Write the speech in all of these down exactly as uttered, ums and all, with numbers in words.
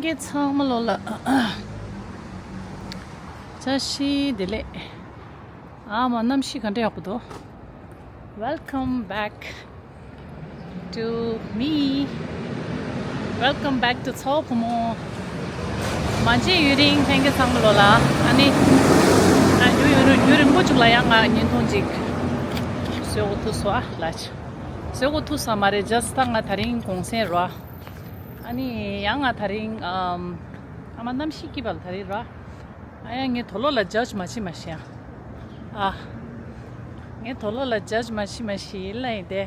ལྷན་རྒྱས་ཚང་མ་ལོ་ལ་བཀྲ་ཤིས་བདེ་ལེགས། ཨ་མ་གནམ་གཤིས་ག་འདྲ་ཡག་པོ་འདུག Welcome back to me. Welcome back to ཚོ་བུ་མོ། མ་མཇལ་ཡུན་རིང་། ལྷན་རྒྱས་ཚང་མ་ལོ་ལ། ཨ་ནི། ཨ་ཡུ་ཡུ་རིང་ཡུ་རིང་པོ་ཅིག་ལ་ཡང་ང་བརྙན་ཐུང་ཅིག་བཟོ་དགོས་ཐུག་སོང་ཨ་ལ། བཟོ་དགོས་ཐུག་ས་མ་རེད། just ད་ང་དེ་རིང་གུང་སེང་རོ། ཨ་ནི་ཡང་ང་དེ་རིང་ཨམ། ཨ་མ་གནམ་གཤིས་སྐྱིད་པ་ལ་དེ་རིང་རོ། ཨ་ཡ་ངས་དོ་ལོ་ལ་judge མ་བྱེད་མ་ཤེས་ཨ། ཨ། ངས་དོ་ལོ་ལ་judge མ་བྱེད་མ་ཤེས་ལ་ཡིན་ཏེ།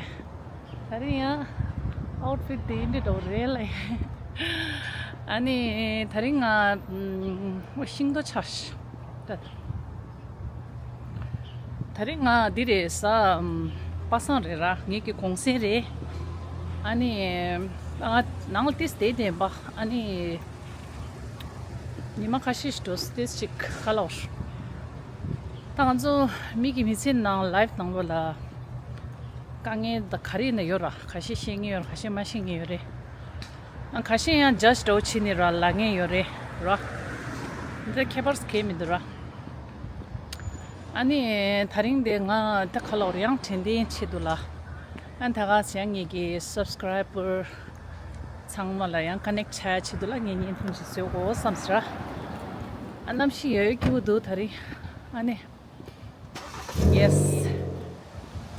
དེ་རིང་ཡང་outfit དེ་འདྲ་འདྲ་བོ་རེད་ལ་ཡིན། ཨ་ནི་དེ་རིང་ང་ཨམ། ཤིང་ཏོག་ཆར་ད། དེ་རིང་ང་འདི་རེད་ས། ཨམ། པ་སངས་རེད་ར། ངེད་ཀྱི་གུང་སེང་རེད། ཨ་ནི། ང་ནང་ལ་ཏིས་བསྡད་བསྡད་པ། ཨ་ནི། ཉི་མ་ཁ་ཤས་ཤིག་འགྲོ་ཏིས་ཅིག་ཁ་ལོར། ད་ང་ཚོ་མི་གི་མི་ཚེ་ནང་life ནང་ལོགས་ལ། དཀའ་ངལ་ད་ག་རེ་ཡིན་ན་ཡོད་ར། ཁ་ཤས་ཤེས་ངེས་ཡོད་ར། ཁ་ཤས་མ་ཤེས་ངེས་ཡོད་རེད། ཨ། ཁ་ཤས་ཡང་judge འདྲ་བོ་བྱེད་ནི་ར་ལབ་མཁན་ཡོད་རེད་ར། འདི་ཁྱད་པར་གང་ཡང་མི་འདུག་ར། ཨ་ནི་དེ་རིང་འདི་ང་ད་ཁ་ལོར་ཡང་དྲན་རྟེན་ཆེད་དུ་ལ། ཨ་ད་ག་ཚོད་ངེད་ཀྱི་subscriber ཚང་མ་ལ་ཡང་connect བྱ་ཆེད་དུ་ལ་ངས་བརྙན་ཐུང་ཞིག་བཟོ་དགོས་བསམ་ཟེར་ར། ཨ་གནམ་གཤིས་ཡོད་ཡོད་སྐྱིད་པོ་འདུག་དེ་རིང་། ཨ་ནི། Yes.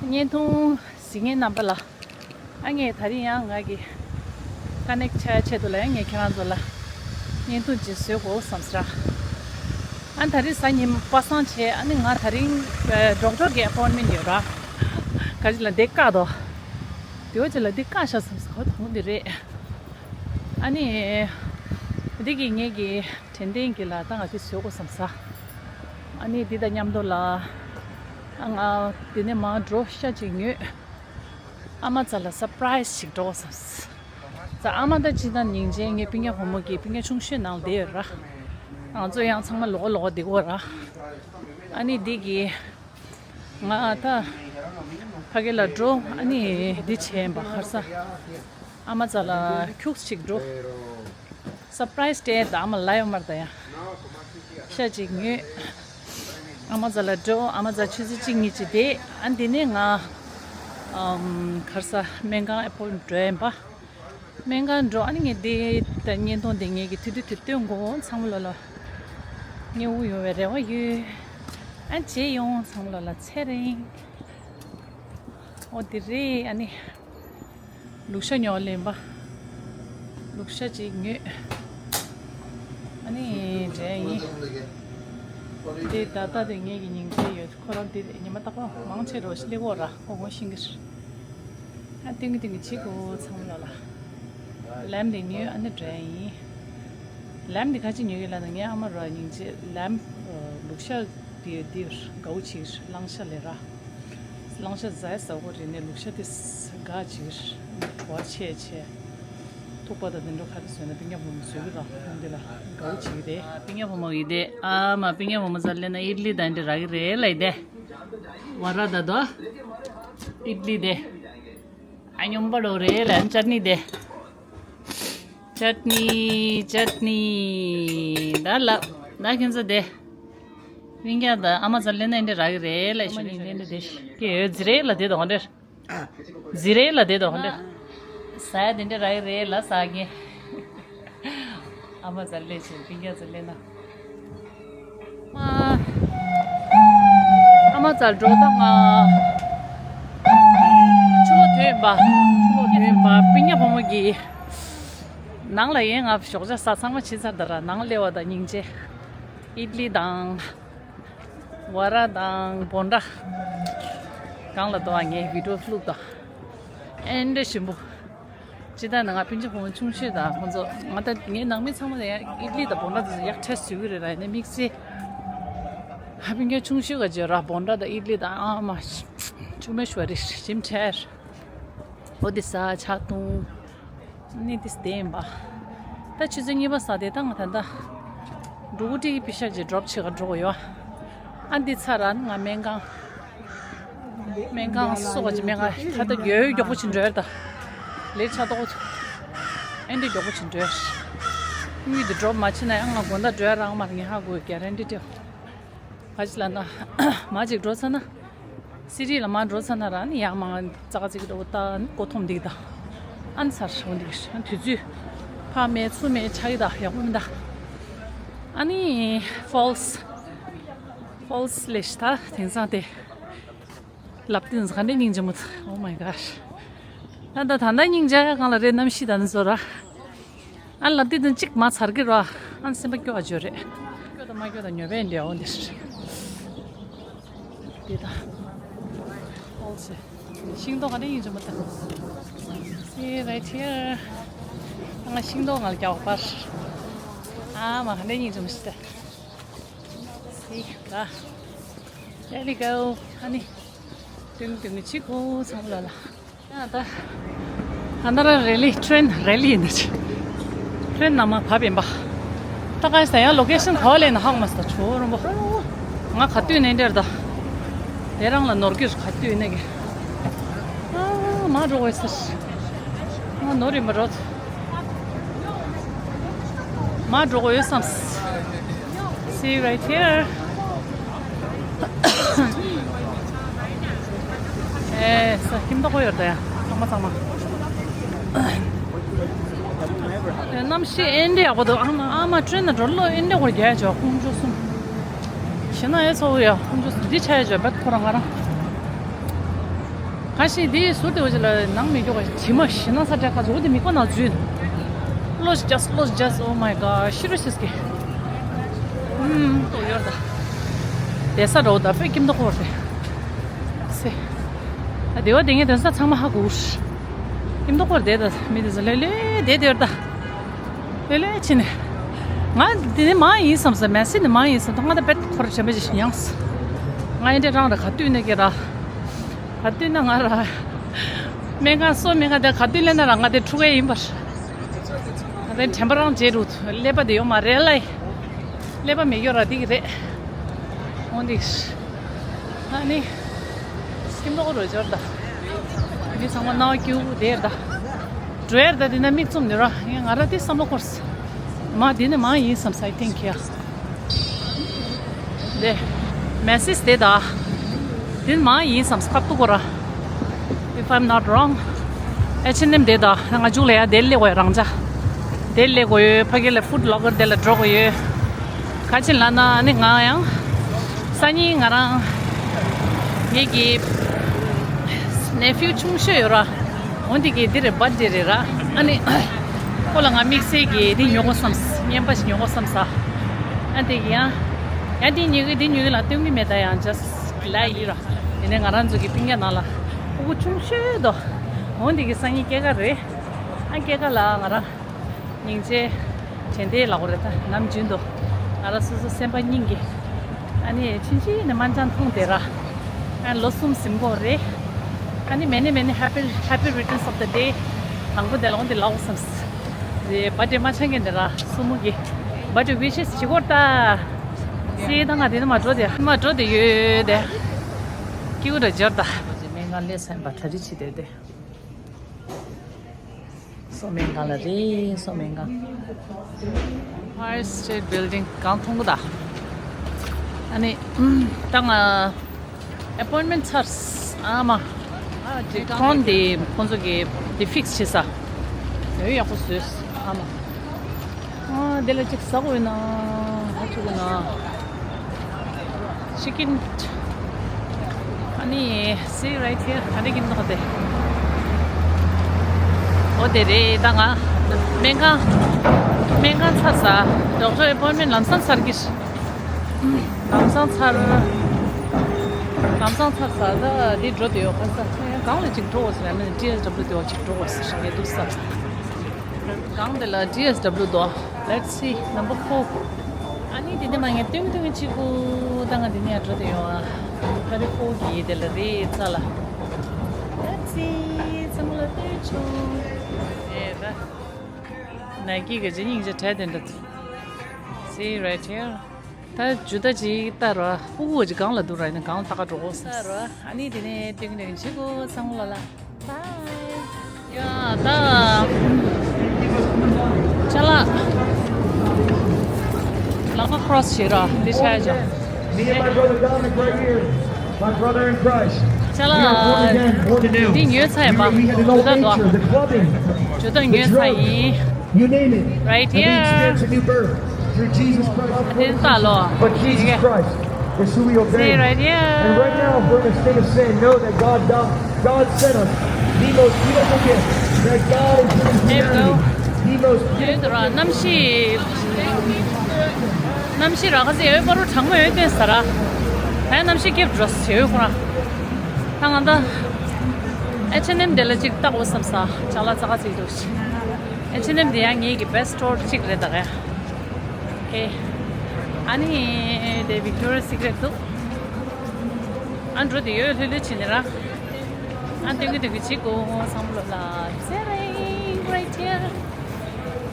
བརྙན་ཐུང་གཟིགས་མཁན་རྣམ་པ་ལ། ཨ་ངས་དེ་རིང་ཡང་ང་གི་connect བྱ་ཆེད་དུ་ལ་ཡང་ངས་ཁྱེད་རང་ཚོ་ལ་བརྙན་ཐུང་ཅིག་བཟོ་དགོས་བསམ་ཟེར། ཨ་དེ་རིང་གཟའ་ཉི་མ་པ་སངས་བྱས། ཨ་ནི་ང་དེ་རིང་doctor གི་appointment ཡོད་ར། ག་ཅི་ལ་འདི་བཀག་དོ། དེ་བ་ཅི་ལ་འདི་བཀག་ཤག་བསམ་ཟེར་གོ་དོང་འདི་རེད། ཨ་ནི། འདི་གི་ངེད་ཀྱི་དྲན་རྟེན་གྱི་ལ་ད་ང་དེ་བཟོ་དགོས་བསམ་ས། ཨ་ནི་འདི་དང་མཉམ་དུ་ལ། ཨ་ང་དེ་ནས་མར་འགྲོ་ཤ་ཅིག་ཉོས། ཨ་མ་ཚ་ལ་surprise ཞིག་འགྲོ་བསམ་ས། ཨ་མ་ད་ཅི་ད་སྙིང་རྗེ། ངའི་སྤུན་ཀྱག་བུ་མོ་གི་སྤུན་ཀྱག་ཆུང་ཤོས་ནང་བསྡད་ཡོད་ར། ང་ཚོ་ཡང་ཚང་མ་ལོག་ལོག་བསྡད་ཀྱི་ཡོད་ར། ཨ་ནི་འདི་གི་ང་ད་ཕ་གི་ལ་འགྲོ། ཨ་ནི་འདི་བྱས་པ་ཧར་ས། ཨ་མ་ཚ་ལ་ཁྱུག་ཅིག་འགྲོ། surprise སྤྲད་ད་ཨ་མ་ལ་ཡོད་མར་ད་ཡ། ཤ་ཅིག་ཉོས། ཨ་མ་ཚ་ལ་འགྲོ། ཨ་མ་ཚ་ཆུ་ཚོད་གཅིག་གཉིས་ཅིག་བསྡད། ཨ་འདི་ནས་ང་ཨམ་ཁར་ས་སྨན་ཁང་appointment འགྲོ་ཡིན་པ། སྨན་ཁང་འགྲོ། ཨ་ནི་ངས་འདི་ད་བརྙན་ཐུང་འདི་ངེད་ཀྱི་དུས་དུས་དུས་སྟོན་དགོས། ཚང་མ་ལོ་ལ་མཉེས་པོ་ཡོང་བའི་རེ་བ་ཡོད། ཨ་མཇལ་ཡོང་། ཚང་མ་ལོ་ལ་ཚེ་རིང་། ཨོ་འདི་རེད། ཨ་ནི་ལུག་ཤ་ཉོ་ལེན་པ། ལུག་ཤ་ཅིག་ཉོས། ཨ་ནི་འདྲ་ཡིན། འདི་ད་ལྟ་དེ་ངེད་ཀྱི་སྙིང་རྗེ་ཡོད། ཁོ་རང་དེ་ཉི་མ་རྟག་པར་མང་ཆེ་རོ་སླེབས་ཡོད་ར། ཁོ་ངོ་ཤེས་ཀྱི་རེད། ཨ་ཏིང་གི་ཏིང་གི་བྱེད་དགོས་ཚང་མ་ལ་ལ། ལམ་དེ་ཉོས། ཨ་ནི་འདྲ་ཡིན། ལམ་དེ་ག་ཅི་ཉོས་ཡོད་ལབ་ན། ངའི་ཨ་མ་ར་སྙིང་རྗེ་ལམ་ལུག་ཤ་དེ་དེ་དགའ་བོ་བྱེད་ཀྱི་རེད། གླང་ཤ་ལས་ར། གླང་ཤ་ཟ་ཡ་ཟ་གོ་རེད་ནས་ལུག་ཤ་དེ་དགའ་བྱེད་ཀྱི་རེད། བྲོ་བ་ཆེ་ཆེ། ཐུག་པ་དང་དེ་འདྲ་ག་རེ་བཟོས་ན་སྤུན་ཀྱག་བུ་མོ་བཟོས་ཀྱི་ར། ཁོང་དེ་ལ་དགའ་བོ་བྱེད་ཀྱི་རེད། སྤུན་ཀྱག་བུ་མོ་ཡིན་དེ། ཨ་མ་སྤུན་ཀྱག་བུ་མོ་ཚ་ལས་ན་ཨིད་ལི་དང་འདྲ་རག་གི་རེད་ལ་ཡིན་དེ། ཝ་ར་ད་དོ། ཨིད་ལི་དེ། ཨ་སྙོམས་པ་འགྲོ་རེད་ལ་ཅཊ་ནི་དེ། ཅཊ་ནི་ཅཊ་ནི། ད་ལ་ད་ཁྱེད་ཚོ་དེ། སྤུན་ཀྱག་དང་ཨ་མ་ཚ་ལས་ན་འདྲ་རག་གི་རེད་ལ། ཨ་མ་ནི་འདི་འདྲ་དེ་ཤི་ཀྱི་ཡོད་ཟི་རེད་ལ་དེ་དང་འདྲ། ཟི་རེད་ལ་དེ་དང་འདྲ། ཟ་ཡ་དེ་འདྲ་རག་གི་རེད་ལ་ཟ་གི། ཨ་མ་ཚ་ལས་ཆེ་སྤུན་ཀྱག་ཚ་ལས་ན། ཨ་མ་ཚ་འགྲོ་དང་ང་། ཆུ་ལོག་ཐོན་པ། ཆུ་ལོག་ཐོན་པ་སྤུན་ཀྱག་བུ་མོ་གི། ནང་ལ་ཡིན། ང་ཞོགས་ཇ་ཟ་ཚང་མ་ཕྱིན་ཚར་ད་ར། ནང་སླེབས་པ་དང་སྙིང་རྗེ། ཨིད་ལི་དང་། ཝ་ར་དང་བོན་ཌ། གང་ལ་དོ་བ་ངས་བི་ཌིའོ་བླུགས་དང་། ཨེ་འདྲ་ཞིམ་པོ། ཅི་ལྟར་ན་ང་སྤུན་མཆེད་ཕོ་མོ་ཆུང་ཤོས་དང་ཁོང་ཚོ། ང་ད་ངའི་ནང་མི་ཚང་མ་ལ་ཡང་ཨིད་ལི་དང་བོན་ཌ་དེ་ཚོ་ཡག་ཁྲལ་བཟོས་ཀྱི་རེད་ལ། ཡིན་ནའི་དམིགས་བསལ་ཧ་སྤུན་མཆེད་ཆུང་ཤོས་ག་བརྗོད་ར་བོན་ཌ་དང་ཨིད་ལི་དང་ཨ་མ་ཆུ་མེ་ཤུ་བ་རེ་ཞིམ་ཁྲལ། འོ་དེ་ཟ་ཆ་བཏུང་། ནི་དེ་བསྟན་པ། ད་ཆུ་ཚོད་གཉིས་པ་ཟ་དེ་ད་ང་ད་ད། འགྲོ་གི་ཏི་པི་ཤག་ཅིག་ཌོབ་བྱེད་ག་འགྲོ་གི་ཡོད། ཨ་འདི་ཚར་ར་ང་སྨན་ཁང་། སྨན་ཁང་སོ་ག་ཅིག་སྨན་ཁང་ད་ལྟ་ཡོད་མགྱོགས་པོ་ཅིག་འགྲོ་ཡ་ད། ལས་ཆ་ཏོག་ཨེ་འདི་མགྱོགས་པོ་ཅིག་འགྲོ་ཡ། ཡུལ་དུ་འགྲོ་མ་ཕྱིན་ན་ཡང་ང་དགོང་དག་འགྲོ་ཡ་རག་མ་རེད། ངས་ཧ་གོ་གི་རེད་འདི་སྤྲད། ག་ཅི་ལབ་ན། མ་ཅིག་འགྲོ་ཚར་ན། སི་ཊི་ལ་མ་འགྲོ་ཚར་ན་ར་ནི་ཡང་མ་ཙག་ཙིག་འགྲོ་ད་ནི་མགོ་འཐོམ་འདུག་ད། ཨ་ནི་ཚར་འོང་འདུག་ཤག་དུས་ཚོད་ཕར་མེད་ཚུར་མེད་ཆགས་ཀྱི་ད་ཡག་པོ་མིན་ད། ཨ་ནི་ཕོལ་སི། ཕོལ་སི་ལས་ཤི་ད་དེང་སང་དེ། ལབ་དུས་ག་འདྲའི་སྙིང་རྗེ་མོ། Oh my gosh. ད་ད་ད་ད་སྙིང་རྗེ་གང་ལ་རེད། གནམ་གཤིས་ད་ནི་བཟོ་ར། ཨ་ལབ་དུས་ད་གཅིག་མ་ཚར་གི་ར། ཨ་སེམས་པ་སྐྱོ་བ་བརྗོད་རེད། སྐྱོ་ད་མ་སྐྱོ་ད་ཉོ་བས་འདྲ་འོ་འདིར། དེ་ད། ཨོ་སེ། ཤིང་ཏོག་ག་འདྲའི་སྙིང་རྗེ་མོ་ད། See right here. ང་ཤིང་ཏོག་ང་ལ་རྒྱག་པར། ཨ་མ་ག་འདྲའི་སྙིང་རྗེ་མོ་ཞིག་ད། See ད། There we go. ཨ་ནི། ཏུང་ཏུང་ཆི་ཁོ་ཚང་ལ་ལ། ཡང་ད། ད་ནི་ར་རེ་ལི། ཊེ་རེན་རེ་ལི་ཡིན་ད་ཆི། ཊེ་རེན་ནང་མ་བབས་ཡིན་པ། ད་ག་ས་ཡང་ལོ་ཀེ་ཤན་ག་པར་ལེན་ན་ཧ་གོ་མ་སོང་། ད་ཇོ་རོང་པོ། ང་ག་དུས་ནས་འདིར་ད། དེ་རང་ལ་ནོར་གྱི་རེད། ག་དུས་ནས་གི། ཨ་མ་འགྲོ་དགོས་ཟེར། ང་ནོར་ཡིན་པ་རོ། མ་འགྲོ་དགོས་ཡོད་བསམ། See right here. ཨེ་ས་ཁྱིམ་ཐོག་ཡོད་ད་ཡ། ཚང་མ་ཚང་མ། གནམ་གཤིས་ཨེ་འདྲ་ཡག་པོ་འདུག་ཨ་མ་ཨ་མ་ཊེ་རེན་ན་འགྲོ་ལོ་ཨེ་འདྲ་གོ་རྒྱ་ཡ་ཇོ་ཁོང་ཇོ་གསུམ། ཞེ་ན་ཨེ་ཚོ་ཡ་ཁོང་ཇོ་གསུམ་འདི་ཆ་ཡ་ཇོ་བད་ཁོ་རང་ང་རང་། ག་ཤི་འདི་ཟུར་དེ་འོ་ཅི་ལ་ནང་མི་འཇོག་ག་དྲི་མ་ཞི་ན་ས་དྲ་ཁ་ཟུག་དེ་མི་ཁོ་ན་འཛུལ། གློ་ཇ་སི་གློ་ཇ་སི། Oh my god. ཤི་རུ་ཤི་སྐྱེ། ཨུམ་ཏོ་ཡོར་ད། དེ་ས་རོ་ད་པེ་ཀིམ་ཏོ་ཁོར་དེ། སེ། ཨ་དེ་བ་དེ་ངས་དེ་ས་ཚང་མ་ཧ་གོ། ཀིམ་ཏོ་ཁོར་དེ་ད་མི་དེ་ས་ལེ་ལེ་དེ་དེ་ཡོར་ད། ལེ་ལེ་ཕྱིན་ནས། ང་འདི་ནི་མ་ཡིན་བསམ་ས། མེ་སི་ནི་མ་ཡིན་བསམ་ས། ང་ད་པེད་ཁོར་བྱེད་མ་བྱེད་ཤི་ཡང་ས། ང་ཡིན་དེ་རང་ར་ག་དུས་ནས་ཀྱི་ར། ག་དུས་ན་ང་ར། སྨན་ཁང་སོ་སྨན་ཁང་དེ་ག་དུས་སླེབས་ན་ར་ང་དེ་ཕྲུ་གུ་ཡིན་པར། ང་དེ་དྲན་པ་རང་བརྗེད་འགྲོ། ཀླད་པ་དེ་ཡོད་མ་རེད་ལ། ཀླད་པ་མེད་ཡོད་ར་འདི་གི་རེད། འོ་འདི། ཨ་ནི། སྐྱིད་མདོག་རོ་འབྱོར་ད། མི་ཚང་མ་སྣང་བ་སྐྱིད་པོ་དེར་ད། འགྲོ་ཡར་ད་དེ་ན་མིག་བཙུམ་ནི་ར། ངས་ང་ར་དེ་བསམ་བློ་འཁོར་སོང་། མ་དེ་ནི་མ་ཡིན་བསམ་ས། I think yeah. དེ། མེ་སི་དེ་ད། དེ་ནི་མ་ཡིན་བསམ་ས། ཁ་ཐུག་གོ་ར། If I'm not wrong. ཨེ་ཆེ་ནེམ་དེ་ད་ང་འཇུག་ལ་ཡ་དེ་ལས་གོ་ཡ་རང་ཅག་དེ་ལས་གོ་ཡོད། ཕ་གི་ལ་ཧྥུཌ་བི་ལོག་གར་དེ་ལ་འགྲོ་གོ་ཡོད། ག་ཅི་ལབ་ན་ཨ་ནི་ང་ཡང་། སང་ཉིན་ང་རང་། ངེད་ཀྱི་ནེ་ཕིའུ་ཆུང་ཤོས་ཡོད་ར། འོན་ཏེ་གི་འདི་རེད། བར་ཐི་ཌེ་རེད་ར། ཨ་ནི་ཁོ་ལ་ང་དམིགས་བསལ་གྱི་འདི་ཉོ་དགོས་བསམས། རྔན་པ་ཞིག་ཉོ་དགོས་བསམས་ས། ཨ་དེ་གི་ཡང་། ཡང་འདི་ཉོ་གི་འདི་ཉོ་གི་ལ་སྟོན་གི་མེད། ད་ཡང་just glad ཡིན་ར། དེ་ནས་ང་རང་ཚོ་གི་སྤུན་ཀྱག་ནང་ལ་ཕྲུ་གུ་ཆུང་ཤོས་དོ། འོན་ཏེ་གི་སང་ཉིན་སྐྱེས་སྐར་རེད། ཨ་སྐྱེས་སྐར་ལ་ང་རང་། སྙིང་རྗེ། དྲན་རྟེན་ལབ་དགོས་རེད་ད། ནམ་རྒྱུན་དུ་ང་རང་སོ་སོ་སེམས་པ་སྙིང་གི། ཨ་ནི་ཕྱིན་ཆད་ནས་སྨན་ལྗང་འཐུང་དེ་ར། ཨ་ལོ་གསུམ་ཟིན་གོ་རེད། ཨ་ནི་མེ་ནི་མེ་ནི་happy happy returns of the day། དང་པོ་དེ་ལ་འོང་དེ་ལབ་དགོས་བསམས། རེད། བར་ཐི་ཌེ་མ་ཆགས་མཁན་དེ་ར། སྲུ་མོ་གི་བར་ཐི་ཌེ་ཝི་ཤེས་བྱེད་དགོས་རེད་ད། སི་ད་ང་དེ་ནི་མ་འགྲོ་དེ་མ་འགྲོ་དེ་ཡོད་དེ། སྐྱིད་པོ་ར་འབྱོར་ད། སྨན་ཁང་སླེབས་ཚར་ཡིན་པ། གྲ་སྒྲིག་བྱེད་དེ་དེ། སོ་སྨན་ཁང་ལ་རེད། སོ་སྨན་ཁང་། Empire State Building གང་མཐོང་གི་ད། ཨ་ནི་ད་ང་appointment ཚར། ཨ་མ། ཁོང་དེ་ཁོང་ཚོ་གི་དེ་fix བྱེད་ས། ཡོད་ཡག་པོ་བཟོས། ཨ་མ། ཨ་དེ་ལ་ཅིག་ཟ་དགོས་ན། ཧ་ཅིག་དགོས་ན། Chicken། ཨ་ནི་see right here ག་རེ་གིན་འདུག་དེ། འོ་དེ་རེད། ད་ང་སྨན་ཁང་སྨན་ཁང་ཚར་ས། doctor appointment ལམ་སང་ཚར་གི། ལམ་སང་ཚར། ལམ་སང་ཚར་ས། ད་འདི་འགྲོ་དེ་ཡོད་ཁ་ས། ཡང་གང་ལ་ཅིག་འགྲོ་དགོས་ཟེར་ཡང་ན་ཌི་ཨེས་ཌབ་ལུ་དེ་བ་ཅིག་འགྲོ་དགོས་ཟེར་ངས་འདུག་ས། གང་དེ་ལ་ཌི་ཨེས་ཌབ་ལུ་དོ། Let's see number four. ཨ་ནི་དེ་ནས་མ་ངས་ཏུང་ཏུང་གཅིག་པུ་ད་ང་དེ་ནས་ཡར་འགྲོ་དེ་ཡོང་ཨ། ཁ་རི་ཧྥོ་གི་དེ་ལ་རེད་རྩ་ལ། Let's see. ཚང་མ་ལ་ལྟོས་ཆོག་ཨེ་ད། ནའི་ཀི་གི་ཇི་སྙིང་རྗེ་དྲ་དེ་འདྲ། See right here. ད་ཇུ་ད་ཅིག་ལྟ་རོ། ཧུ་གུ་ཅིག་གང་ལ་འདུག་ར་ཡིན་ན་གང་ལ་ལྟ་ག་འགྲོ་གོ་ས། ལྟ་རོ། ཨ་ནི་དེ་ནས་ཏིང་ཏིང་ཆི་གོ་ཚང་ལ་ལ། Bye. ཡ་ད། ཅ་ལག་ཁོ་ཁྲོ་སི་བྱེད་ར་འདི་ཆ་ཡ་ཅོ། My brother Dominic right here. My brother in Christ. ཅ་ལག་འདི་ཉོས་ཚར་ཡིན་པ། ཇོ་ད་དོ། ཇོ་ད་ཉོས་ཚར་ཡིན། You name it. Right here. Through Jesus Christ. འདི་ལྟ་ལོ། But Jesus Christ is who we obey. See right here. And right now we're in a state of saying no, that God, God, God sent us the most beautiful gift that God has given humanity. The most beautiful gift. གནམ་གཤིས། གནམ་གཤིས་ར་ཁ་སེ་ཡོད་པ་རུ་གྲང་མོ་ཡོད་དེ་ས་ར། ད་གནམ་གཤིས་སྐྱིད་འགྲོ་ཟེར་ཡོད་ཁོ་རང་། ད་ང་ད་ཨེཆ་ཨེན་ཨེམ་དེ་ལ་ཅིག་བལྟ་དགོས་བསམ་ས། ཅ་ལག་ཙག་ཙིག་འདུག་ཨེཆ་ཨེན་ཨེམ་དེ་ཡང་ངེད་ཀྱི་best store་གཅིག་རེད་ད་ག་ཡ། ཨོ་ཁེ། ཨ་ནི་དེ་Victoria's Secret་འདུག་ཨ་འགྲོ་དེ་ཡོད་ལྷོད་ལྷོད་བྱེད་ནི་ར། ཨ་སྟོན་གི་སྟོན་གི་བྱེད་དགོས་ཚང་མ་ལོ་ལ། It's raining right here.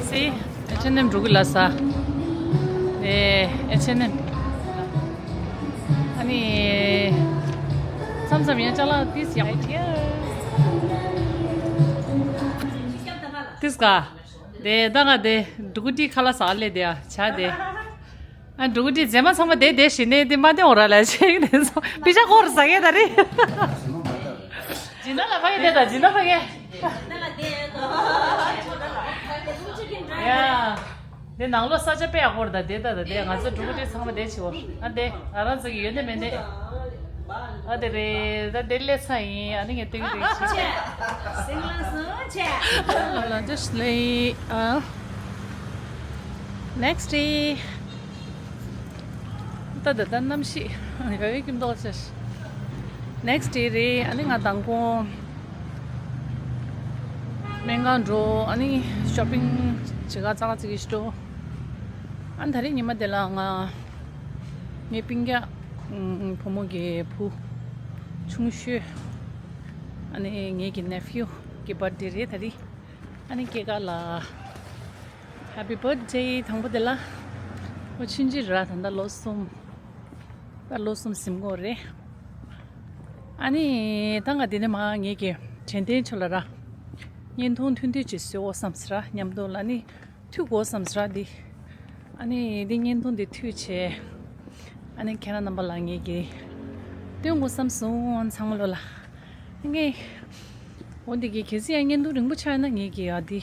See? ཨེཆ་ཨེན་ཨེམ་འགྲོ་གི་ལ་ས། ཨེ་ཨེཆ་ཨེན་ཨེམ། ཨ་ནི། མཚམས་མཚམས་ཡང་ཅ་ལག་ཏིས་ཡག་པོ་ཡོད། ཏིས་ག་དེ་ད་ག་དེ་འབྲུ་གུ་ཏི་ཁ་ལག་ཟ་ལེ་དེ་ཡ་ཆ་དེ། ཨ་འབྲུ་གུ་ཏི་རྗེས་མ་ཚང་མ་དེ་དེ་ཞི་ནས་དེ་མ་དེ་འོ་ར་ལ་ཆེ་གི་དེ་སོ་པི་ཤ་ཁོར་ཟ་གེ་ད་རེ། ཇི་ན་ལ་ཕ་གི་དེ་ད་ཇི་ན་ཕ་གི། ཡ། དེ་ནང་ལོ་ས་ཆ་དཔེ་ཡག་པོ་རེད་ད། དེ་ད་ད་དེ་ང་ཚོ་འབྲུ་གུ་དེ་ཚང་མ་དེ་བྱེད་འོ། ཨ་དེ་ང་རང་ཚོ་གི་ཡོད་ནི་མེད་ནི། ཨ་དེ་རེད་ད། དེ་ལས་ཚ་ཡིན། ཨ་ནི་ངས་སྟོན་གི་སྟོན་གི་ཆེ། སིང་ལ་སོང་ཆེ། ལ་ཇ་ཤི་ལེ། ཨ། Next day། ད་ད་ད་གནམ་གཤིས་ཡོད་ཡོད་ཀྱི་མདོག་ཆེ། Next day་རེད། ཨ་ནི་ང་མདང་དགོང་སྨན་ཁང་འགྲོ། ཨ་ནི་shopping་བྱེད་ག་ཙག་ཙིག་ཞིག་འགྲོ། ཨ་ནི་ད་རེས་ཉི་མ་དེ་ལ་ང་ངའི་སྤུན་ཀྱག་བུ་མོ་གི་བུ་ཆུང་ཤོས། ཨ་ནི་ངེད་ཀྱི་nephew་གི་birthday་རེད་ད་རེས། ཨ་ནི་སྐྱེས་སྐར་ལ་Happy birthday དང་པོ་དེ་ལ། ཨོ་ཆུང་ཆུང་ར་ད་ལྟ་ལོ་གསུམ། ད་ལོ་གསུམ་ཟིན་གོ་རེད། ཨ་ནི་ད་ང་དེ་ནས་མ་ངེད་ཀྱི་དྲན་རྟེན་ཆོ་ལ་ར། བརྙན་ཐུང་ཐུང་ཐུང་ཅིག་བཟོ་འོ་བསམ་སི་ར་མཉམ་དུ་ལ་ནི་མཐུད་གོ་བསམ་སི་ར་འདི། ཨ་ནི་འདི་བརྙན་ཐུང་འདི་མཐུད་བྱས། ཨ་ནི་ཁྱེད་རང་རྣམ་པ་ལ་ངེད་ཀྱི་སྟོན་དགོས་བསམ་སོང་ཚང་མ་ལོ་ལ། ངས། འོ་འདི་གི་གལ་སྲིད་ཡང་བརྙན་ཐུང་རིང་པོ་ཆགས་ན་ངེད་ཀྱི་ཡ་འདི་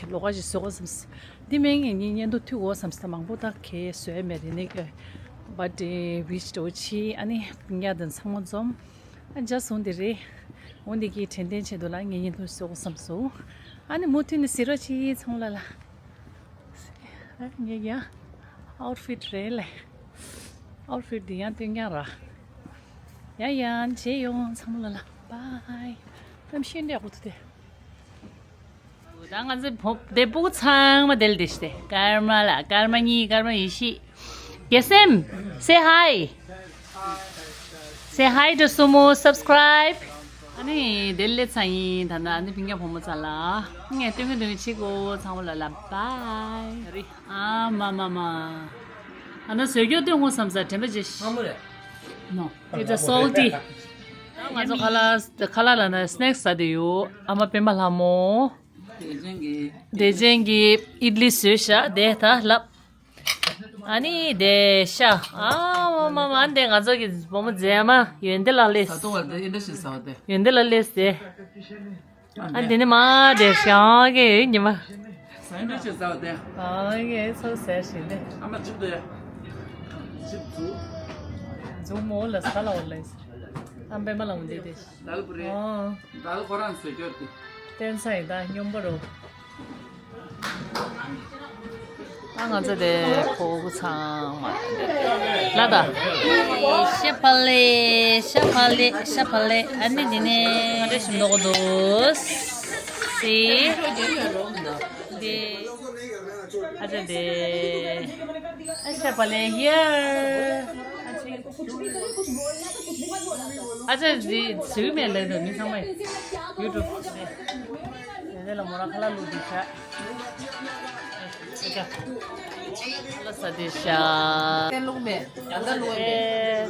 ལོགས་ཀ་ཞིག་བཟོ་དགོས་བསམ། འདི་མིན་ངས་ངའི་བརྙན་ཐུང་མཐུད་དགོས་བསམ་སྟེ་མང་པོ་ད་གས་བཟོས་མེད་རེད་ནི། Birthday wish་འདྲ་བོ་ཆེ་ཨ་ནི་སྤུན་ཀྱག་དང་ཚང་མ་འཛོམས། ཨ་འཇའ་སོང་དེ་རེད། འོ་འདི་གི་དྲན་རྟེན་ཆེད་དུ་ལ་ངས་བརྙན་ཐུང་བཟོ་དགོས་བསམ་སོང་། ཨ་ནི་མུ་མཐུད་ནས་གཟིགས་རོགས་གྱིས་ཚང་མ་ལ་ལ། ངས་ཡ་outfit་རེད་ལེ། Outfit་འདི་ཡང་སྟོན་ཀྱང་ར། ཡ་ཡ་མཇལ་ཡོང་ཚང་མ་ལ་ལ། Bye། གནམ་གཤིས་འདི་ཡག་པོ་འདུག་སྟེ། ད་ང་ཚོ་བོ་དེ་སྤུ་གུ་ཚང་མ་དེ་ལ་བསྡད་ཤི་སྟེ། ཀརྨ་ལགས། ཀརྨ་གཉིས། ཀརྨ་ཡེ་ཤེས། རྒྱལ་སེམས། Say hi. Say hi to Sumo. Subscribe. ཨ་ནི་དེ་ལས་ཚ་ཡིན། ད་ནི་ཨ་ནི་ཕིང་ཀ་བུ་མོ་ཚ་ལ་ངས་སྟོན་གི་སྟོན་གི་བྱེད་དགོས། ཚང་མ་ལ་ལ་bye། ཨ་མ་མ་མ། ཨ་ནི་བཟོས་རྒྱུ་སྟོན་དགོས་བསམ་ས་དྲན་པ་བརྗེད་ཤི། No, it's a salty. ང་ཚོ་ཁ་ལག་ཁ་ལག་ལ་ན་སི་ནེག་སི་ཟ་དེ་ཡོད། ཨ་མ་སྤེན་པ་ལྷ་མོ། བདེ་ཆེན་གྱི་ཨིད་ལི་བཟོས་ཤག་དེ་ད་ལབ། ཨ་ནི་དེ་ཤ། ཨ་མ་མ་མ། དེ་ང་ཚོ་གི་བུ་མོ་མཛེས་མ་ཡོན་ཏན་ལགས་ལས། ད་དུང་བར་དེ་ཨིན་དྲ་ཞིག་ཟ་བ་དེ། ཡོན་ཏན་ལགས་ལས་དེ། ཨ་དེ་ནི་མ་དེ་ཤ་གི་ཉི་མ། ཟ་ཨིན་དྲ་ཞིག་ཟ་བ་དེ། ཨ་གི་ཚོ་ཟ་ཞིག་དེ། ཨ་མ་ཅིབ་དེ། ཅིབ་ཛུ། ཛུ་མོ་ལ་ས་ལ་བ་ལས། ཨ་པེ་མ་ལ་འོང་དེ་དེ། དལ་བུ་རེད། ཨོ། དལ་ཁོ་རང་བཟོས་རྒྱུ་དེ། བསྟན་ས་ཡིན་ད་སྙོམས་པོ་རོ། ཨ་ང་ཚོ་དེ་ཕོ་བོ་ཚང་མ་ལ་ད། ཤ་ཕ་ལེ་ཤ་ཕ་ལེ་ཤ་ཕ་ལེ། ཨ་ནི་འདི་ནས་ང་འདྲ་ཞིམ་མདོག་འདུག་སི། དེ། ཨ་ཅག་དེ། ཨ་ཤ་ཕ་ལེ་ཧི་ཡར། ཨ་ཅག་དེ་ཟུག་མེད་ལེ་འདུག་མི་ཚང་མ་ཡུ་ཊུབ་དེ། དེ་ལ་མོ་ར་ཁ་ལག་བླུགས་དེ་ཤ། ཨ་ཅག་ལ་ས་དེ་ཤ། ཏན་ལུག་མེད་ཡང་ད་ལུག་མེད།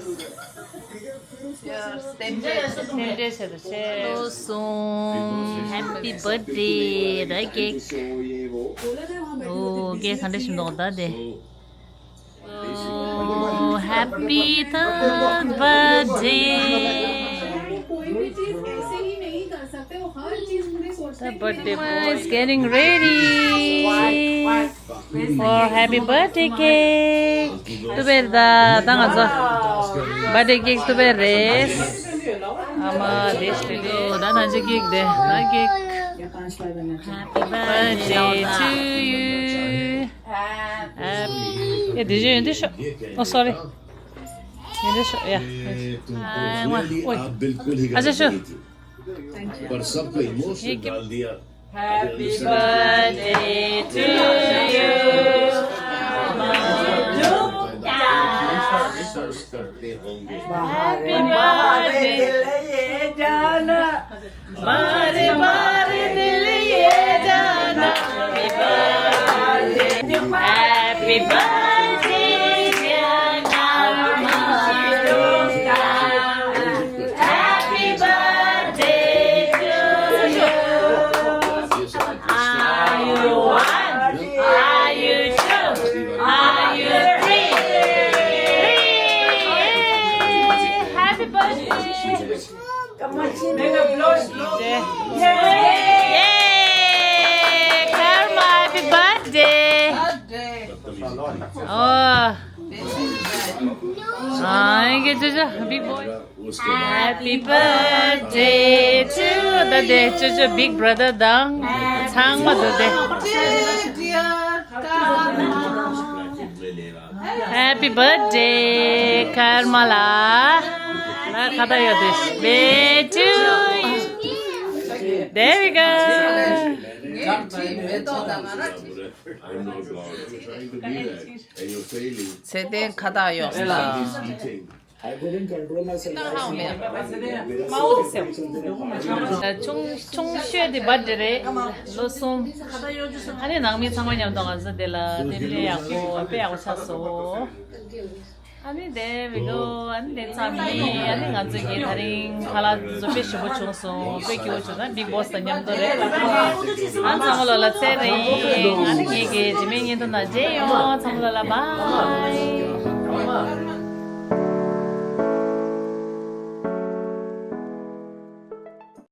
སྟན་འབྲས་བྱེད་དུ་ཆེ། ལོ་སོང་། Happy birthday ར་ཀེག་ཨོ་ཀེག་ག་འདྲ་ཞིག་འདུག་ད་དེ། Oh, happy third birthday. कोई भी चीज ऐसे ही नहीं कर सकते, वो हर चीज पूरी सोचते हैं कि birthday boy is getting ready for happy birthday cake. ཏུ་བེར་ད་ད་ང་ཚོ་birthday cake ཏུ་བེར་རེད། ཨ་མ་དེ་ཤི་ལེ་ད་ན་ཇི་cake དེ་ད་cake. Happy birthday to you. ये दीजिए, ये दीजिए। Oh, sorry। ये दीजिए, या। हाँ, वाह, ओए। अच्छा, शो। पर सबको इमोशनल डाल दिया। Happy birthday to you. करते होंगे। Happy birthday। बारे बारे दिल ये जाना। Happy birthday, dear Karma. Happy birthday to you. Are you one? Are you two? Are you three? Three. Happy birthday. Yay! Karma, happy birthday! Oh. ཨ་ཡེ་ཅོ་ཅོ་big boy. Happy birthday to the day. ཅོ་ཅོ་big brother དང་ཚང་མ་འདུག་སྟེ། Happy birthday, Karma ལགས། ལ་ཁ་བཏགས་ཡོད་དེ། Birthday to you. There we go. ཚེ་བརྟན་ཁ་བཏགས་ཡོད་ལ། ཆུང་ཆུང་ཤོས་དེ་བར་དེ་རེད། ལོ་གསུམ། ཨ་ནི་ནང་མི་ཚང་མ་མཉམ་དུ་ང་ཚོ་དེ་ལ་དེ་འདྲའི་ཡག་པོ་དཔེ་ཡག་པོ་ཆགས་སོང་། ཨ་ནི་དེ་བི་ལོ་ཨ་ནི་དེ་ཚང་མི་ཨ་ནི་ང་ཚོ་གི་དེ་རིང་ཁ་ལག་དེ་ཚོ་དཔེ་ཞིམ་པོ་བྱུང་སོང་། དཔེ་སྐྱིད་པོ་བྱུང་། ད་big boss དང་མཉམ་དུ་རེད། ཨ་ཚང་མ་ལོ་ལ་ཚེ་རིང་། ཨ་ནི་ངེད་ཀྱི་རྗེས་མའི་བརྙན་ཐུང་ནང་མཇལ་ཡོང་། ཚང་མ་ལོ་ལ་bye།